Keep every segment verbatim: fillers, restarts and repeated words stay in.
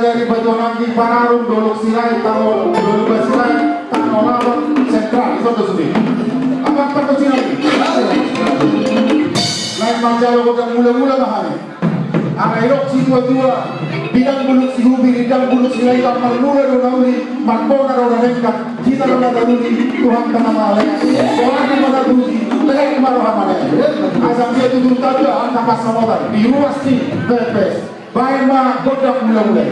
Dari Batuananggi, Panarung, Dolok Sirai, Tano, Dolok Sirai, Tano Labang, Sentral, iso do sude. Apa, apa kau sini? Lain manjalo godang mula-mula ma hami. Alai didok situa-tua, bidang bulung sihubi, bidang bulung sirai, marmula do na uli, marpona do na denggan, hita do na taruli, Tuhanta na mangalean. Soara ni mana puji, tegar ma roha male. Asa dia tutur tanda, angka pasamotan, di ruas ni Pepes. Baen ma gondang mula-mula.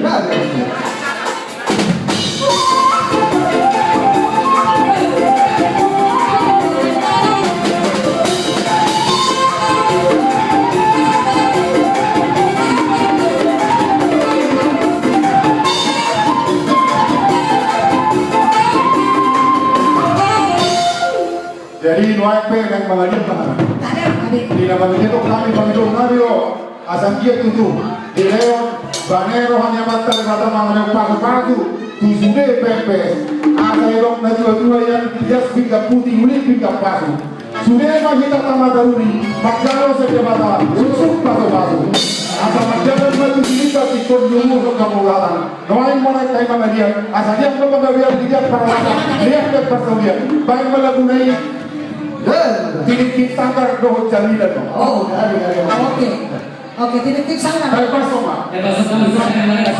Jadi nuaeng pe naeng mangaliat ma hami. Di na mangaliat on hami, pangidoan nami do. Asa anggiat tutu dilehon bane roha ni Amanta Debata mangalehon pasu-pasu tu sude Pepes. Asa didok na tua-tua, ias pinggan puti, uli pinggan pasu. Sude ma hita na taruli manjalo sian Debata suksuk pasu-pasu. Asa manjalo ma tu si hita tingkos ni umur dohot kemuliaan. Nuaeng ma naeng hami mangaliat, asa dia ma panggabean, dia parhorasan, dia pe parsaulian. Baen ma lagu na i. Tinitip Sanggar dohot Jamila do. Oh, dari, dari. Oke. Oke, tinitip Sanggar. Baen ma songon i.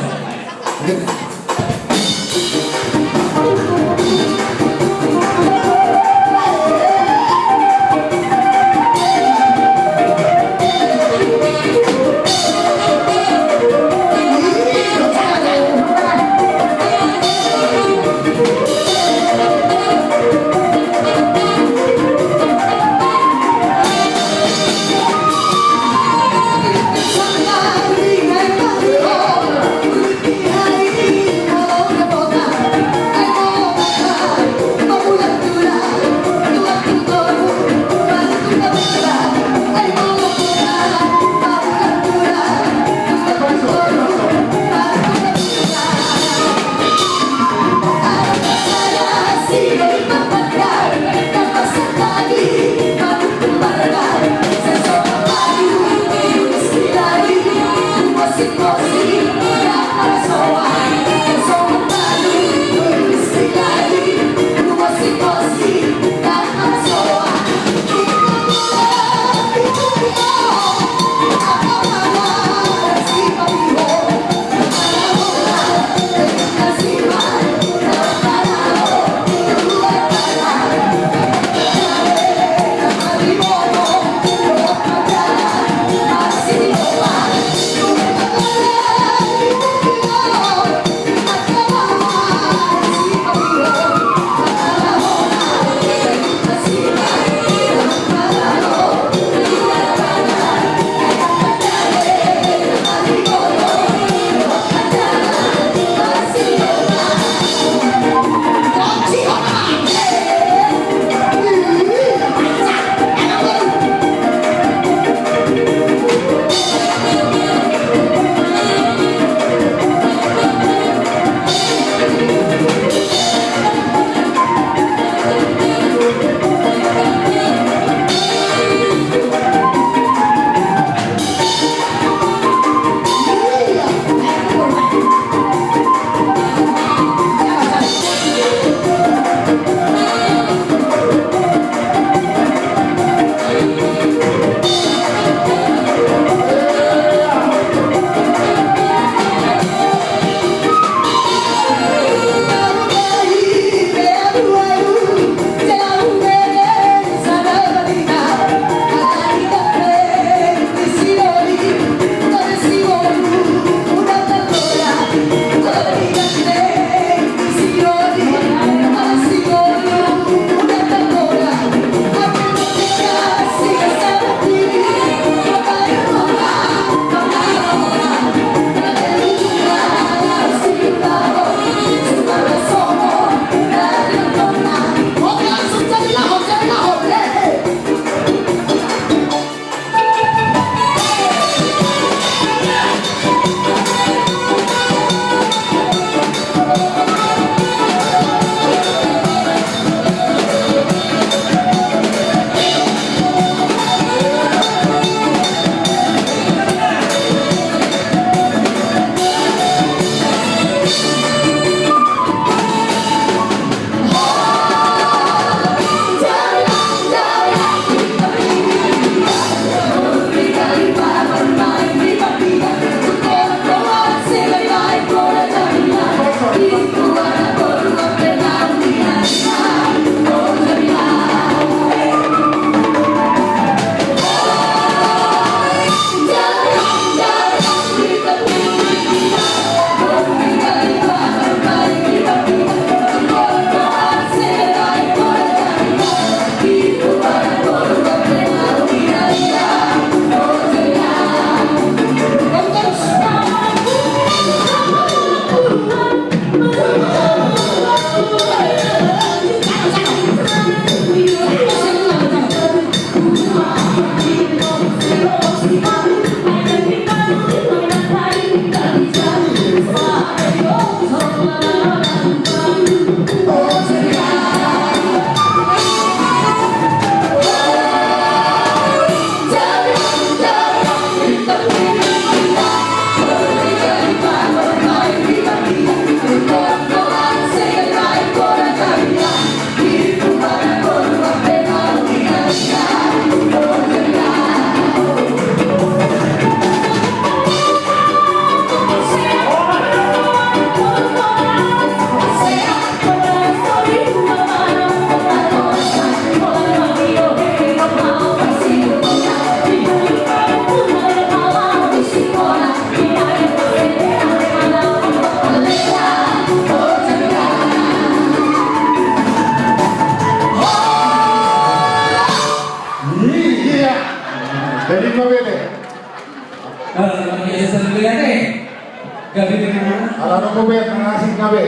Nang pe, nang asing na be.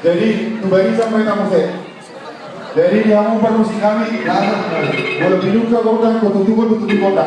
Jadi tu barisan ma hita muse. Jadi di hamu parmusik nami, molo pidungka gondang, hututuhon do tutu gondang.